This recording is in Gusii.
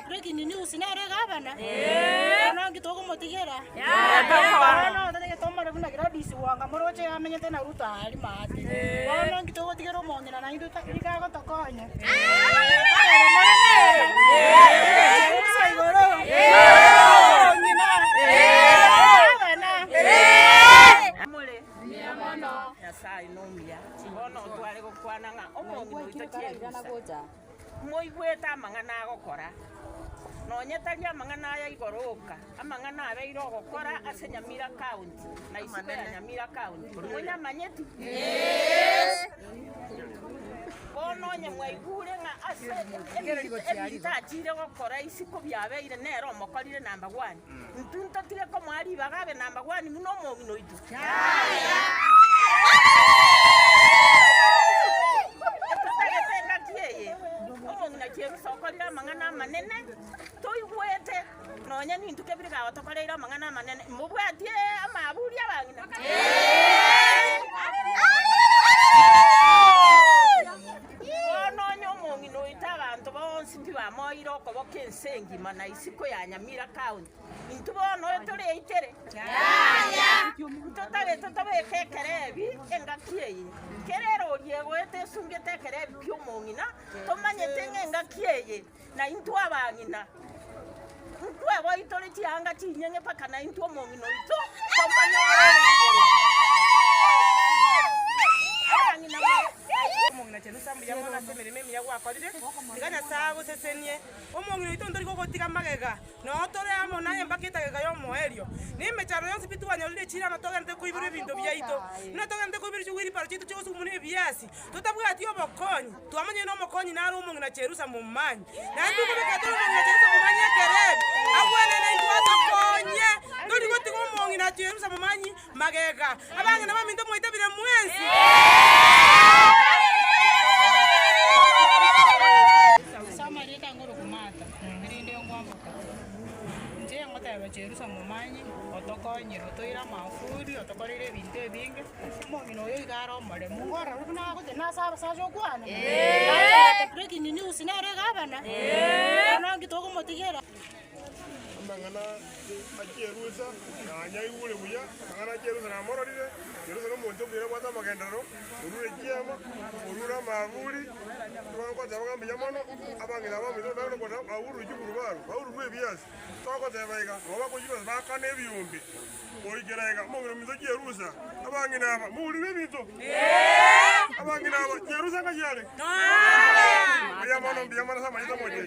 Breaking news nere egavana? Bono nki togomotigera? Bono totagete tomore buna Gladys Wanga moroche amenyete na Ruto aria maate. Bono nki togotigera omong'ina naintwe nigo agotokonya. Totebe more nere? Ruto igoro. Omong'ina. Gavana. Nyasae nomuya, bono ntware gokwana ng'a omong'ina oito chi'erusa. Moigwete amang'ana agokora, nonye tari amang'ana aya igoro oka, amang'ana abeire ogokora ase Nyamira County na isiko ya Nyamira County. Monyamanyeti? Bono onye mwaigure ng'a ase ebinto achiire gokora isiko biabeire nere omokorire number one, intwe ntotige komoa ribaga abe number one buna omong'ina oito? Etotagete engaki eye, omong'ina Cherusa okorire amang'ana amanene, toigwete nonya nintwe kebire gagotokoreire amang'ana amanene. Mobwatie amaburi abang'ina? Bono onye omong'ina oito abanto bonsi tibamoeire okoboko ense engima na isiko ya Nyamira County, Intwe bono oyo tore eitere? Ntotagete tobeke ekerebi engaki eye. Kera erori egoeta esungete ekerebi ki'omong'ina, tomanyete ng'a engaki eye naintwe abang'ina nkweboi tore chianga chinyeng'e mpaka naintwe omong'ina oito tomonyore ore igoro. Abang'ina Omong'ina Cherusa mbuya mono ase emeremo emiya gwakorire, tiga Nyasae agosesenie. Omong'ina oito ntori gogotiga magega, noo tore amo naye mpaka etageka y'omoerio. Na emechando yonsi pi twanyorire chirano togenderete koiborwa ebinto biaito, buna togenderete koiborwa chiwheelbarrow chiaito chigosukumwa na ebiasi, totabwati obokonyi. Twamanyire na omokonyi nare omong'ina Cherusa Momanyi. Naende tokobeka tore omong'ina Cherusa Momanyi ekerebi, agwenere intwe atokonye. Ntori gotiga omong'ina Cherusa Momanyi magega. Abang'ina baminto mwaitabire mwensi. Ase amarieta ngoroku Martha, erinde nkwamboka. Inche ngoteba Cherusa momanyi, otokonyire, otoire amafuri, otokoreire ebinto ebinge, omong'ina oyo iga are omoremu. Nkorora buna agoteba ase abasacha okwana, nachagete breaking news nere egavana, bono nki togomotigera. Amang'ana a Cherusa nanyaigure buya, amang'ana a Cherusa namororire. Cherusa nomonto omuya obwate amagenderero, orure chiema, orure amaburi, togoteba ng'a mbuya mono, abang'ina baminto nabo nokona baurure chigurubaro, baururwe ebiasi. Togoteba iga, nabo bakochia baakane ebiombe goikera iga. Omong'ina ominto Cherusa, abang'ina aba mourire ebinto? Abang'ina aba, Cherusa ng'ai are? Mbuya mono, mbuya mono ase amanyete omochie.